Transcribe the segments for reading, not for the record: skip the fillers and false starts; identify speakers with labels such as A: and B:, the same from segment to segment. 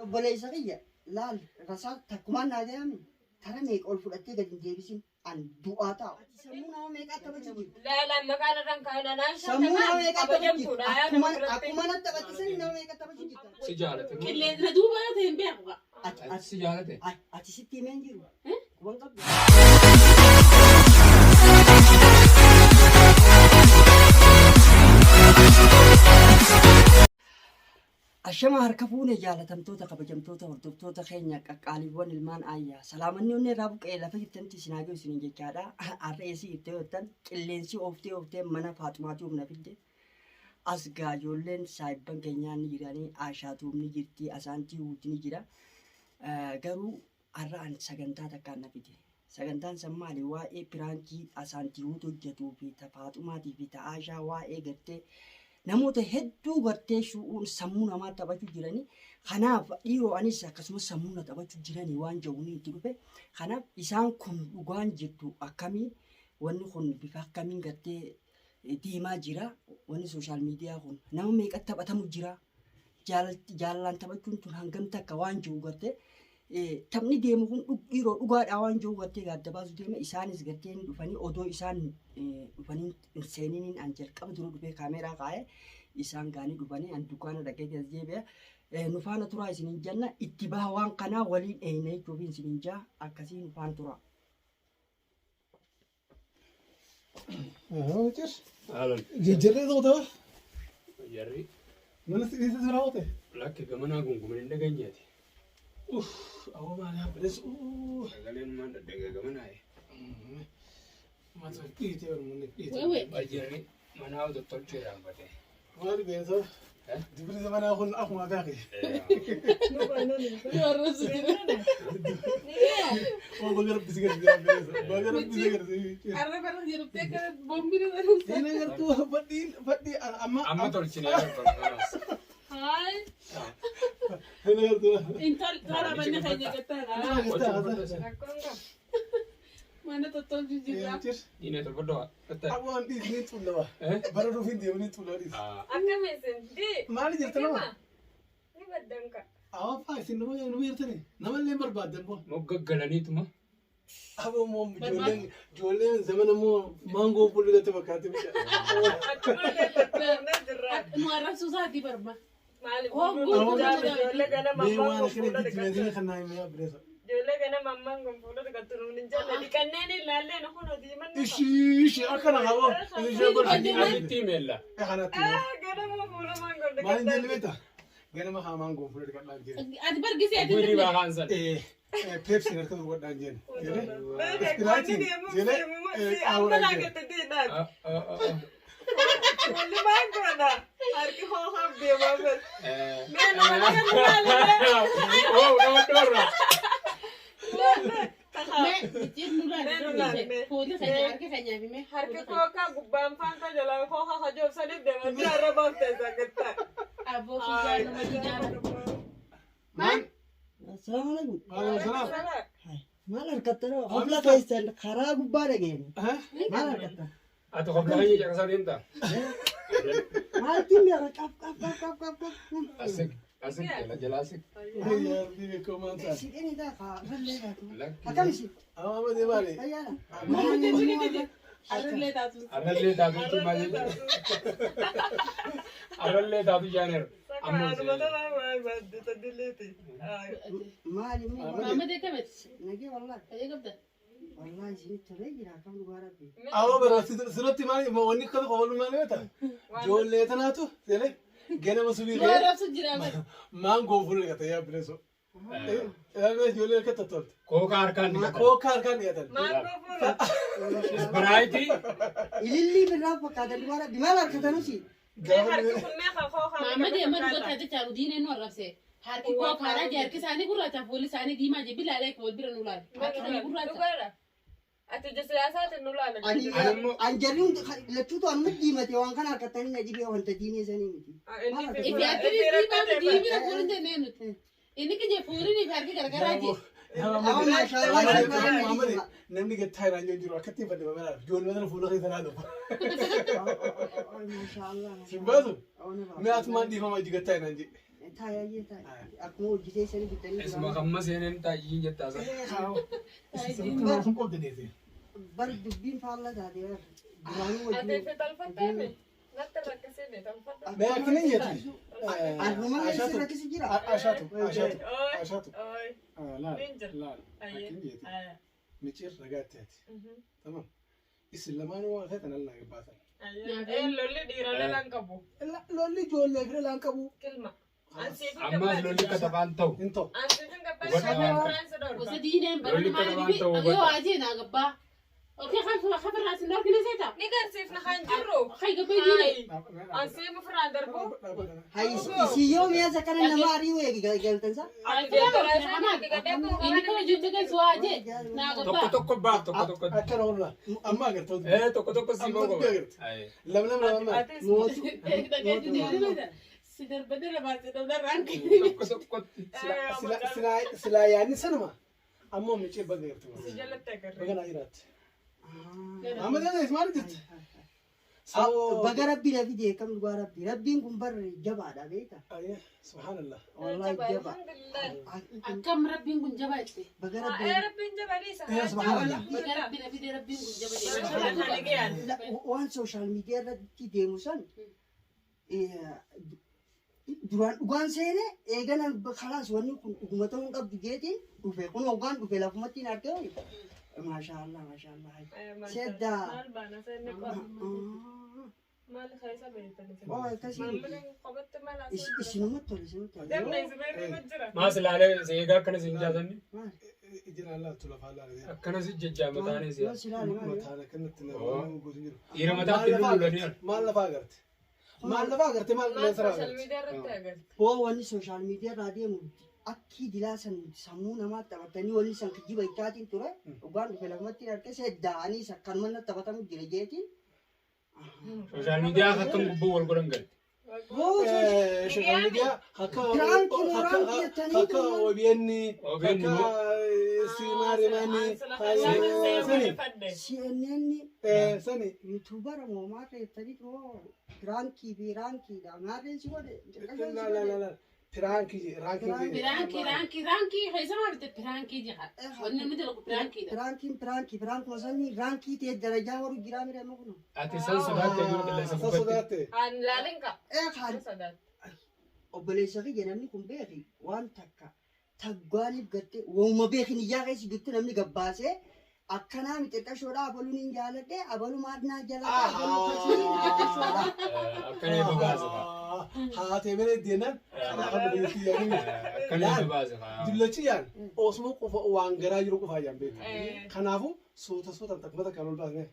A: Obboleessa kiyya laal rasaa takkumaan naa gayaami tara meeqa ol fudhattee gad hin deebisin an du'aa taa'u. Ati sammuu nama meeqaa taphachuu jirta?
B: Laalaan maqaan irraan kaa'in anaan
A: Sammuu nama
B: shantamaan
A: meeqaa taphachuu jirta?
B: kabajamtuudha. Yaa
A: Akkuma
B: nama biratti.
A: akkuma natti taphattisan nama meeqa taphachuu jirta?
C: Si jaalate moo?
D: Qilleensa na duuba yoo ta'e hin beeku gaa.
A: Ati
C: Ati
A: ati
C: si jaalate?
A: ati sitti himee hin jiru. Quban qabdu. Ashama harka fuune jaalatamtoota kabajamtoota hordoftoota keenya qaqqaaliiwwan ilmaan aayyaa salaamanni onnee irraa buqqa'e lafa jirtanitti isin haa gahu isiniin jechaadha. Har'a eessi jirte yoo jettan qilleensi ooftee ooftee mana Faaxumaatii humna fidde. As gaa ijoolleen saayibban keenyaa ni jiranii Aashaatuum ni jirti Asaantii Huut ni jira. Garuu har'a an sagantaa takkaan na fide. Sagantaan san maali? Waa'ee piraankii Asaantii Huut hojjetuu fi ta Faaxumaatii fi ta Aashaa waa'ee gartee namoota hedduu gartee shu'uun sammuu namaa taphachuu jiranii. Kanaaf dhiiroo anis akkasumas sammuu na taphachuu jiranii waan jedhuun itti dhufe. Kanaaf isaan kun dhugaan jirtu akkamii wanni kun bifa akkamiin gartee deemaa jira. Wanni sooshaal miidiyaa kun nama meeqatti taphatamu jira. Jaalalaan taphachuun tun hangam takka waan jiru gartee taphni deemu kun dhiiroo dhugaadhaa waan jiru gartee gaadda baasu deema. Isaanis gartee ni dhufanii odoo isaan dhufanii hin seeniin an jalqaba dura dhufee kaameeraa kaa'ee isaan gaanii dhufanii an dukkaana dhaqee as deebi'a. Nu faana turaa isiniin jenna itti baha waan kanaa waliin eeyna jechuuf isiniin jaa akkasii nu faana turaa.
E: Jir.
C: Haalan.
E: Jijjiirree ta'uu ta'a.
C: Jarri
E: Mana si dhiisee sira oote.
C: lakki gamanaa gungumin hin dhageenyeeti.
E: Uff, awwa maal yaabbiles.
C: Sagaleen maan dhadhagaa gamanaaye.
E: Mata dhiitee ormoonni dhiitee.
D: Wewe.
C: Jarri manaa tottolchuu irraanfate.
E: Maal beektaa? Dibri zamanaa kun akkuma beeke.
D: Nu arrabsu jira.
E: Oo baga rabbi si garsiise. Baga rabbi si garsiise.
D: Arraba irra jirtee akka boombiin irra dhufte.
E: Inni gartuu fadhiin fadhii amma
C: Amma tolchinee tolchinaas.
D: Haay.
E: Inni gartuu.
D: Intal tola manni keenya gattaa.
B: Rakkoon qaba.
D: Mana tottolchu jirra.
E: Jir.
C: Diinee tolfadhoo.
E: Awwaan dhiisni xullaba. Bara dhufiin deemanii xullaba dhiis.
B: Akkam isin? Di.
E: Maali jirta nama?
B: Ni baddan ka.
E: Awwa isin nama nama jirtani. Namallee barbaaddan boo.
C: Mogga galaniituma.
E: Aboo moo ijoolleen ijoolleen zamana moo maangoo fuulli gatti fakkaatti bicha.
B: Akkuma leellattuu jirra.
D: Nu arrabsuu isaatii barba.
B: Maaliif?
D: Oh, guutuu
B: Ijoollee ganama
E: Mee
B: ammaan
E: waan
B: kun
E: akkana
B: fuula
E: jijjiiranii
B: dhiqattu.
E: kan naa himee abbireessa.
B: Ijoollee ganama ammaan kun fuula dhiqattu nuun hin jenne dhiqanneen ilaalleen kun hojii manni.
E: Ishii ishii akkana qaboo. Ishee godhu.
C: Asitti himeella.
E: Kanatti.
B: Ganama fuula maangoo
E: Maal hin jenne
B: dhiqattu.
E: beektaa? Ganama haa maangoo fuula dhiqadhaan jenne.
D: Ati bargisee ati
C: Guurii baakaan san.
E: Peepsiin harka godhaan jenne.
B: Wanni deemuuf deemu amma laagatti diidhaan. Fuulli maangoodha. Harki hoohaaf deemaa bal. Mee nama kan ilaalee.
C: Oh, dhoorra.
D: Mee nu laali. Fuulli keenya harki keenyaa fi mee.
B: Harki kookaa gubbaan faantaa jalaa hoohaa hajoobsaniif deemaa jaarra baaftee sagantaa.
D: Abboo kiyyaa nama jijjaara.
E: Maal?
A: Assalaamu alaikum.
E: Waalaikum salaam.
A: Maal harkattanii hofla keessan karaa gubbaa dhageenye. Maal harkattan?
C: Ati qofla keenya caqasaa deemta.
A: Maaltiin beeka qaf qaf qaf qaf qaf qaf.
C: Asik asik jala jala asik.
E: Yaa rabbi beekoo maan taate.
A: Siqini taa kaa fallee taatu.
C: Lakki.
A: Akkam isin?
E: Amma amma deemaale.
A: Fayyaadha.
D: Arrallee taatu.
C: Arrallee taatu jechuun maal jechuudha? Arrallee taatu jaaneera. Amma
A: Maali immoo?
D: Maamma deekameti.
A: Nagee wallahi.
D: Fayyee qabda.
A: Wallahi isinitti tolee jira akkam dhugaa rabbi.
E: Awwa bara sirratti maal wanni akka qofalu maal beektaa? Ijoollee tanaatu selee ganama subii
D: Nu
E: ka'ee
D: arrabsu jira bara.
E: maangoo fuula dhiqata yaa bineensoo. Ilaallee ijoollee akka tottolti.
C: Kookaa harkaan dhiqatan.
E: Kookaa harkaan dhiqatan.
B: Maangoo fuula.
C: Ispiraayitii.
A: Ilillii birraa fakkaatan dhugaa rabbi maal harkatanusi?
B: Mee harki kun mee kan hoohaa
D: Maamma deemaa dhugataa jecha diineen nu arrabse. Harki koo kaanaa jee harki isaanii gurraacha fuulli isaanii diimaa jee bilaalee wal bira nu laale. Harki isaanii gurraacha.
B: Dhugaadha. Ati ija siyaasaatiin nu laala.
A: Ani an jarri hundi lachuutu anuma diimate waan kana harkatanii na dhibee wanta diinee sanii miti. Maal
D: Ifi
A: harkatan?
D: harki diimaa miti diimina fuulli jennee nuti. Inni keenya fuulli fi harki gargaraa jee.
A: Amma maashaallah isin baay'ee
E: Muhammad
A: diima.
E: namni gattaa irraa hin jiru akkatti fadhi mamaraaf ijoollee sana fuula keessa laalu.
A: Maashaallah.
E: Sin baasu? Mee atumaan dhiifama hojii gattaa irraa hin jedhe.
A: Taayayyee taa'e. Akkuma hojjetee sanii bitanii.
C: Isuma kamma seeneen taayyiin jettaa sana.
E: Sun sun qobde deete.
A: Bar dubbiin faallaa taate bar. Duraanuu
B: Ati
A: wajjin.
B: fi tolfattee natti rakkisee tolfadhu.
E: Mee akkana hin jetti.
A: Arrumallee si rakkisi jira.
E: Ashaatu ashaatu
B: Oi.
E: ashaatu.
B: Oi.
E: Laal
B: Niin jira.
E: laal
B: Ayyee.
E: akkin jeeti.
B: Ayyee.
E: Miciir ragaatti ati. Tamam. Isin lamaanuu waan feetan allaa gabbaatan.
B: Ayyee. Lolli dhiira lolaan qabu.
E: Lolli ijoollee fi dhalaan qabu.
B: Kilma. Ansiifin
C: Ammaas lolli katabaan ta'u.
E: Hin ta'u.
B: Ansiifin gabbaa
C: Hubadhaa waan ta'e.
B: Firaansi dhorka.
D: Gosa diineen
C: Lolli
D: barana maal
C: katabaan
D: bibi
C: ta'u
D: yoo
C: hubadhaa.
D: ajee naa gabbaa. Okee kan kafirraa sin dhorkine seeta.
B: Ni garsiifna kan jirru.
D: Kai gabbee diinee.
B: Ansiifu firaan darbu.
A: Hay isii yoo mi'a kana nama ari'uu eegi galtansa.
B: Ati deeggaraa isaanii gadhee
D: Inni kama jirtu keessa waa ajee naa
C: Tokko
D: gabbaa.
C: tokko baaf tokko tokko.
E: Akkana oolaa. Amma agartee.
C: Eh tokko tokko si
E: Amma
C: boo
E: dubbii agarte. Lama lama lama.
B: Atis
A: Mootu.
D: Si darbadee labaasee dhabla raanki.
C: Tokko tokkotti.
E: Silaa yaadni sanuma. Ammoo miciir baga agarte.
B: si jalatti agarre.
E: Baga naa jiraatti. Amma dandeessi maal jirti?
A: Baga rabbi na fide kam dhugaa rabbi. Rabbiin kun bar jabaadha beekta.
E: Subhaanallah.
A: Wallahi jaba.
B: Alhamdulillah.
D: Akkam rabbiin kun jabaa jette.
A: Baga
B: Ee
A: rabbi.
B: rabbiin jabaliisa.
E: Ee subhaanallah.
D: Baga rabbi na fide rabbiin kun jaba jette.
A: Waan sooshaal miidiyaa irratti deemu san duraan dhugaan seene eegana kalaas wanni kun dhuguma ta'uu hin qabdu jeetiin dhufe kun hoggaan dhufe lafumatti hin argee maashaallah maashaallah. Sedda.
B: Maal baana seenni qaba. Maal keessa beektani?
A: Oo akkasii.
B: Maamilli kophatti maal asii?
A: Isinumatti tole isinumatti tole.
B: Deemna isin jira.
C: Maas ilaalee seegaa akkana sin jaatanni.
A: Maal?
E: Ijaan laaltu lafaan laalee.
C: Akkana si jajjaama taanee
A: Yoo si ilaale maal?
E: Mataan akkanatti nama gosa jiru.
C: Dhiira mataatti lulluudhanii
E: Maal lafaa agarte? Maal lafaa agarte? Maal
B: Maal
E: qilleensa
B: sooshaal
E: agarte?
B: miidiyaa irratti agarte?
A: Hoo wanni sooshaal miidiyaa irraa deemu akki dilaa san sammuu namaa taphatanii wanni san kijiba ittaatiin ture dhugaan dhufe lafumatti hin arge seddaanii akkanuma natti taphatamu jira jeetiin.
C: Sooshaal miidiyaa akkam gubboo wal godhan galte.
A: Hoo
E: Sooshaal miidiyaa akka
A: Piraanki mooraanki jettanii
E: akka OBN
C: OBN
E: akka Simaarimaanii sani
A: CNN
E: sani
A: yuutuubara moo maarree jettanii moo piraankii fi raankiidha maarreen si godhe
E: la la la la piraankii raankii
D: Piraankii raankii raankii keessa maal bitte piraankii jedha. Wanni namni dalagu piraankiidha.
A: Piraankiin piraankii piraankuma sanii raankii ta'e darajaa horu jiraa mire amma kun.
C: Ati san sodaatte jiru qilleensa
E: San
C: gubbatti.
E: sodaatte.
B: Aan laalin qaba.
A: Ee kaan
B: Sodaate.
A: obboleessa kiyya namni kun beeki waan takka taggaaniif gattee waanuma beekin iyyaa keessa jirtu namni gabbaasee akkanaa miti xiqqashoodha abaluun hin jaaladhe abalu maadnaa jalaa abaluu akkasii xiqqashoodha.
C: Akkana eebba baasa fa'a.
E: Haatee bira deeman karaa kan biyyooti yaani.
C: Akkana eebba baasa fa'a.
E: Dullachi yaan osuma qofa waan garaa jiru qofaa yaan beeku. Kanaafuu suuta suutaan takkuma takkaan ol baasne.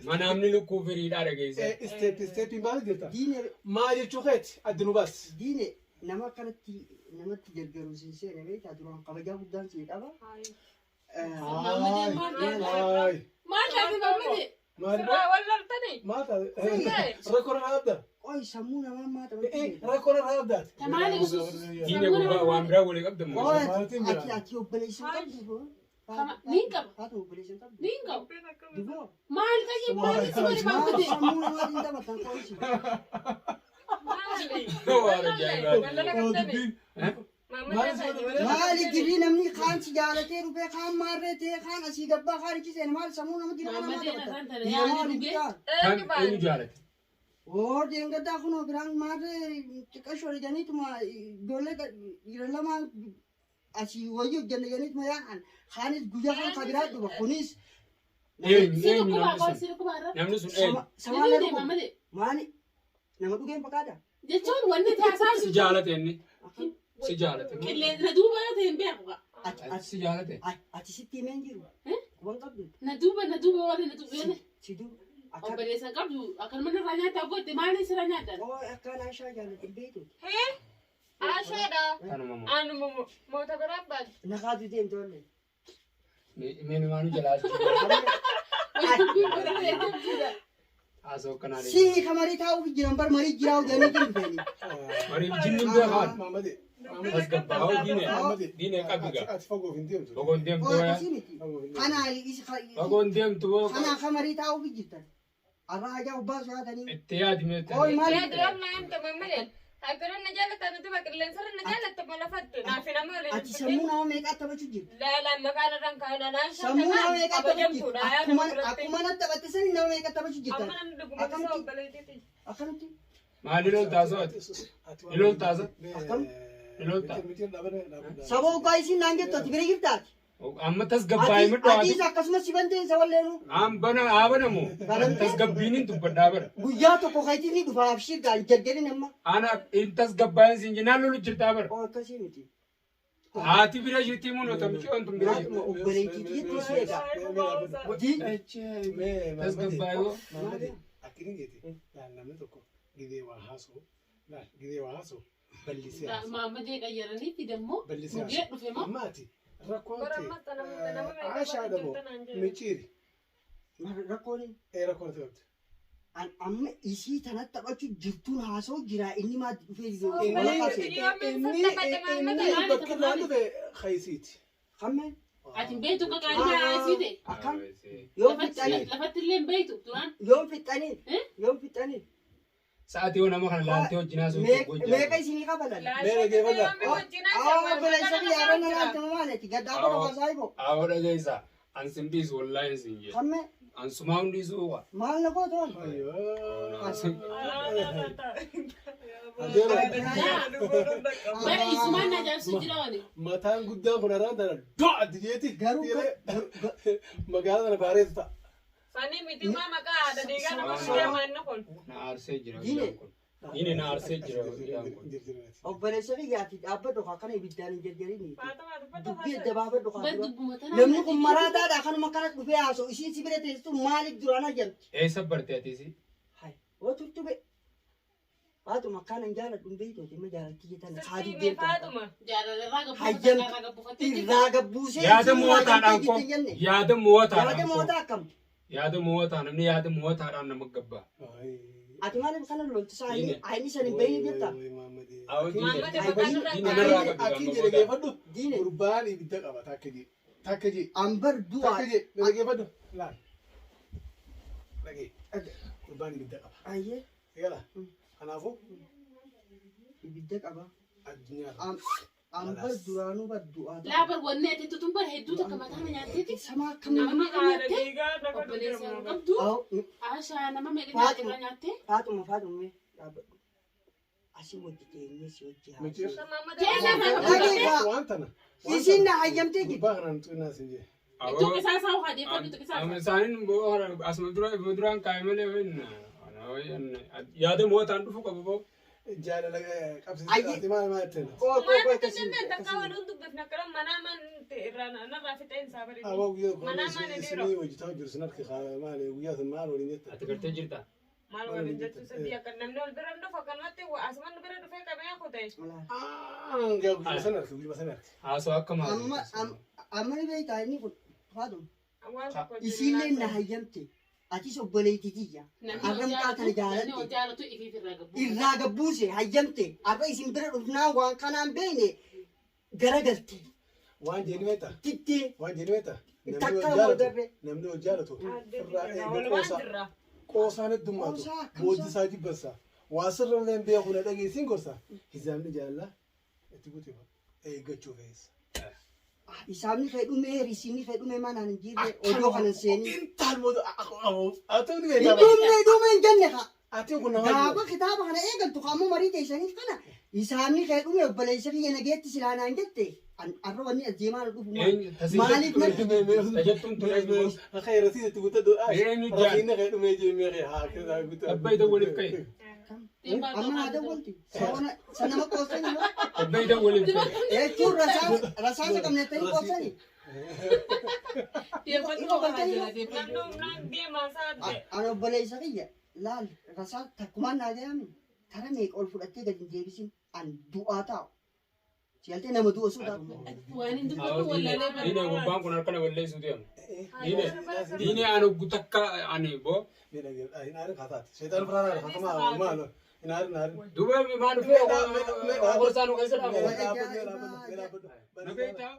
C: Manaamni lukkuu firiidhaa dhageessa.
E: Isteeppi isteeppiin baasee jirta.
A: Diine
E: Maa jechuu keeti addi nu baas.
A: diine nama akkanatti namatti gargaaru siin seene beektaa duraan kabajaa guddaan sii qaba.
D: Maammadeen maal taate?
E: Maal
D: Maal taate maammadee?
E: maal
B: Sirraa wal loltanii?
E: maal taate rakkoo irraa abda.
A: Qoy sammuu namaa maa taphatti.
E: Rakkoo irraa abdaati.
D: Tamaali usus.
C: Diine gubbaa waan biraa walii qabda moo?
A: Qoy
E: Maatiin
A: ati
E: biraa.
A: ati obboleessa hin qabdu.
D: Niin qaba.
A: Haati obboleessa hin qabdu.
D: Niin qaba.
A: Duboo.
D: Maal ta'e maal si godhe
A: Maal
D: maammadee?
A: sammuu namaatiin taphatan qoysi.
B: Maali?
C: Waan ajaa'ibaati.
B: Wal lola qabdanii? Maammadee
A: Maali jirri namni kaan si jaalatee dhufee kaan maarree ta'ee kaan asii gabbaa kaan achi seene maal sammuu nama jira namaa
D: Maammadeen
A: taphatan.
D: afaan tana
A: Dhiira
D: yaa'anii
A: maal
D: dhugee.
A: bitaa?
C: Kan eenyu jaalate?
A: Oo deengaddaa kunoo biraan maarree xiqqashoo jedhaniituma ijoollee dhiira lamaan asii wayii hojjanna jedhaniituma yaa'an kaanis guyyaa kaan kabiraa dhufa kunis
C: Eenyu
D: Si
C: eenyu
D: dhukkubaa
C: namni
D: qoy
C: sun?
D: si dhukkubaa irra.
C: Namni sun eenyu?
A: samaan
D: Ni
A: dhugu
D: maammadee.
A: maali nama dhugeen fakkaata.
D: Jechuun wanni taasaa
C: Si jaalate inni? Si jaalate.
D: Qilleensa na duuba yoo ta'e hin beeku gaa.
A: Ati
C: Ati si jaalate?
A: ati sitti himeen jiru. Quban qabdu.
D: Na duuba na duuba warri na duuba yoo
A: Si duuba. Akka
D: obboleessa qabdu akkanuma irraa nyaata goote maaliin sirra nyaatan?
A: oo akkaan Aishaa jaalladhe beektu.
B: Hee? Ashaadha.
C: Kanuma moo?
B: Anu moota biraa baal.
A: Naqaatu deemte wallee.
C: Mee maanu jalaa
D: Dubbiin biraa jechuudha.
C: haasoo akkanaa
A: Si kamarii taa'uuf jiran bar marii jiraa hojjanii jiru feeni.
C: Mariif jinni beekaan.
E: Maammadee.
C: Tasgabbaa'oo diine.
E: Maammadee.
C: Diine qabi gaa.
E: Ati fagoof hin deemtu.
C: Fagoon deemtu
A: Oo
C: yaa.
A: akkasii miti. Kana
C: Fagoon deemtu boo.
A: kana kamarii taa'uuf jirtan. Arraa ajaa ubbaa sodaatanii.
C: Itti yaadi mee
A: Ooy maali?
B: Yaa duraan naa himte maammadeen. Akkana na jaallata nuti qilleensarra na jaallata ma lafatti. Naaf nama waliin.
A: Ati sammuu nama meeqaa taphachuu jirti?
B: Laalaan maqaan irraan kaa'ina naan
A: Sammuu nama meeqaa taphachuu jirti?
B: kabajamtuudha.
A: Akkuma natti taphatte sani nama meeqaa taphachuu jirta?
B: Amma namni dhuguma isa obboleettiiti.
A: Akkamitti?
C: Maal ilol taasoo ati? Ilol taasa?
A: Akkam?
C: Ilol ta'a.
A: Saba ogaa isiin naan jettu ati bira jirtaati?
C: Amma tasgabbaa'ee midhaa ati.
A: Atiis akkasumas si banteen isa walleenu.
C: Aan bana haa banamu. Tasgabbiin hin dubbadhaa bara.
A: Guyyaa tokko kayitii ni dhufa abshir gaan jarjarin amma.
C: Ana hin tasgabbaa'een siin jennaan lolu jirtaa bara.
A: Oo akkasii miti.
C: Haati bira jirti immoo nota micoon tun bira jirti.
A: Haatuma obboleettii jettu si eega.
C: Tasgabbaa'ee hoo.
E: Akkini jeeti namni tokko gidee waa haasoo gidee waa haasoo bal'isee haasoo.
D: Maammadee qayyaranii fidammoo
E: Bal'isee
D: mugee
E: haasoo.
D: dhufe moo
E: Amma ati rakkoo
B: Bara ammas nama meeqa
E: Aashaa dhamoo micciiri
A: Rakkoon
E: ee rakkoo natti qabdi.
A: amma isii tanatti taphachuu jirtuun haasa'u jira inni maatti dhufee
E: Inni inni bakka irraa dhufe haysiiti.
A: Kammee
D: ati hin beektu akka qaalii haasii ta'e.
A: akkam yoom fixxanii
D: Lafatti illee hin beektu duraan.
A: yoom fixxanii yoom fixxanii
C: Sa'aatii yoo nama kana laaltee wajjin haasoo
A: meeqa isinii kafalan?
E: Mee dhageeffadhaa.
A: Aa obboleessa biyya arra laaltama maaleti gaddaa godhu kasaayibo.
C: Awwa dhageessa. An sin dhiisu wallaahi sin jedhe.
A: Kammee
C: An sumaa hundi dhiisuu waa.
A: maal na gootoon?
D: Bara isumaan na ajaa'ibsu jira wani.
E: Mataan guddaan kun haraan tana do'a dijeeti.
A: Garuu
E: Magaalaa tana baareetu ta'a.
B: Sanii miti maa maqaa haadha dhiigaa nama fidee maanni kun.
C: Na aarsee jira guyyaan kun. Diine na aarsee jira guyyaan kun.
A: Obboleessa biyyaati dhaabbadhu akkana ibiddaan hin jarjarini.
B: Faatuma dubbatu
A: Dubbii adda baafadhu
D: Bar
A: kaa.
D: dubbuma tanaa.
A: Namni kun maraataadha kanuma kana dhufee haasa'u isiin si bira teessitu maaliif duraan hajjamti?
C: Eessa barte atiisi?
A: Hai oo turtu be. Faatuma akkana hin jaaladhu hin beektu dhimma jaalatti jettan haati
B: Sirrii
A: deemtu.
B: Faatuma.
D: Jaalalarraa
A: Hayyamtu.
D: gabbuufattee gabbuufattee jirti.
A: Irraa gabbuusee
C: Yaada mo'ataadhaan
A: jirti
C: koo.
A: hin jenne.
C: Yaada
A: Yaada
C: mo'ataadhaan koo.
A: mo'ataa akkam?
C: Yaada mo'ataa namni yaada mo'ataadhaan nama gabbaa.
A: Ati maaliif kana loltu saa ayini san hin beekne jirta?
C: Awwa diine.
B: Maammadee maqaan irraan
C: Diine
B: kaa'ina.
C: narraa qabdi
E: Akkin
C: amma
E: jedhe
C: booda.
E: geeffadhu.
A: Diine
E: Gurbaan ibidda qaba takka jee. Takka jee.
A: ambar du'aa.
E: Takka jee. Dhageeffadhu. Laal. Dhagee. Gurbaan ibidda qaba.
A: Ayyee
E: Eegala. Kanaafuu
A: ibidda qaba.
E: addunyaa irra.
A: Ambar duraanuu bar du'aa.
D: Laa bar wanni ati tutun bar hedduu takka mataa na nyaatteeti.
A: Sama akkam
D: Nama meeqa
B: Haadha
D: nyaattee?
B: dhiigaa nama
D: Obboleessa
B: fidee
D: qabdu.
A: Aw,
D: Ashaa nama meeqa nyaatte irraa nyaattee?
A: Faatuma Faatuma mee dhaabbadhu. Asii wajji teenyee si wajji
E: Micciir.
A: haasa'u.
D: Keessa irraa gabbuufattee?
E: Waan tana.
A: Isiin na hayyamtee jirti.
E: Gurbaa kanaan xunnaa sin jee.
D: Tuqi isaa isaa waa deeffadhu tuqi isaa.
C: Amma isaaniin asuma dura duraan kaa'e malee yaada mo'ataan dhufu qabu boo.
E: Jaalala qabsiisee maal maal jetteen?
A: Koo koo koo
B: Maal
A: akkasii
B: jennaan
A: miti,
B: takka
A: akkasii miti.
B: waliin dubbifna akkana manaa maan irraa narraa fixeen isaa bareedu.
E: Aboo guyyaa
B: Manaa maan
E: isinii hojii ta'u jiru sin harki maali guyyaa sun maal waliin jettan?
C: Ati gartee jirta.
B: Maal waliin jechuun sadii akka namni wal bira dhufu akkanumatti asumaan bira dhufee qabee kutee.
E: Guyyaa sana harki guyyaa sana harki.
C: Haasoo akka
A: Amma
C: maali?
A: amma ni beektaa inni kun Faatuma.
B: Waan tokko
A: Isiillee na hayyamte. Atis obboleettii tiyya.
D: Namni
A: Arra mucaa tana
D: hojjaalatu
A: jaaladhe.
D: hojjaalatu ifiif irraa gabbuufa.
A: Irraa gabbuuse hayyamte. Arra isin bira dhufnaan waan kanaan beekne garagalte.
E: Waan jeeni beektaa?
A: Tittee.
E: Waan jeeni beektaa?
A: Takka wal garree.
E: Namni hojii jaalatu irraa eega
B: Walumaan
E: qoosaa.
B: jirra.
E: Qoosaan heddummaatu.
A: Qoosaa akkam
E: Booddi isaa jibbansa. Waa sirra illee hin beeku na dhageessiin gorsa. Hizaamni jaalalaa itti guutuu eeggachuu fe'isa.
A: Isaamni kee dhumee risiinni kee dhumee manaan hin jirre odoo kana hin seenin.
E: Intal mootu ati ni
A: Hin
E: beektaa?
A: dhumne dhumee hin jenne kaa.
E: Ati kun nama
A: Gaafa kitaaba kana eegaltu kaammoo marii teessaniif kana isaanni kee dhume obboleessa kiyya nageetti silaa naan jette arra wanni as deemaa dhufu maali? Maaliif natti
C: Tajattuun tun eenyu?
E: Khayratii itti guuttadhu.
C: Eenyu jaal?
E: Rafiinni kee dhumee jee meeqee haa keessaa guuttadhu.
C: Abbayda waliif ka'e.
A: Amma naa dawwalti. Sa nama qoosani yoo.
C: Abbayda waliif ka'e.
A: Jechuun rasaasa qabnettanii qoosani.
B: Namni humnaan deemaa isaa adde.
A: Ana obboleessa kiyya laal rasaasa takkumaan naa gayame tara meeqa ol fudhattee gadi hin deebisin an du'aa taa'u. Sigaltee nama du'a osoo taa'u.
D: Waan hin dubbatu wallaalee bara.
C: Diine gurbaan kun harka na balleessuu deema. Diine diine ani takka ani boo.
E: Hin aarin kaasaati. Seexaan firaan aara kaakamaa maal hin aarin hin aarin.
C: Duuba maal dhufee gorsaan nu keessa dhaabu.
E: Mee dhaabbadhu mee dhaabbadhu.
C: Na beektaa?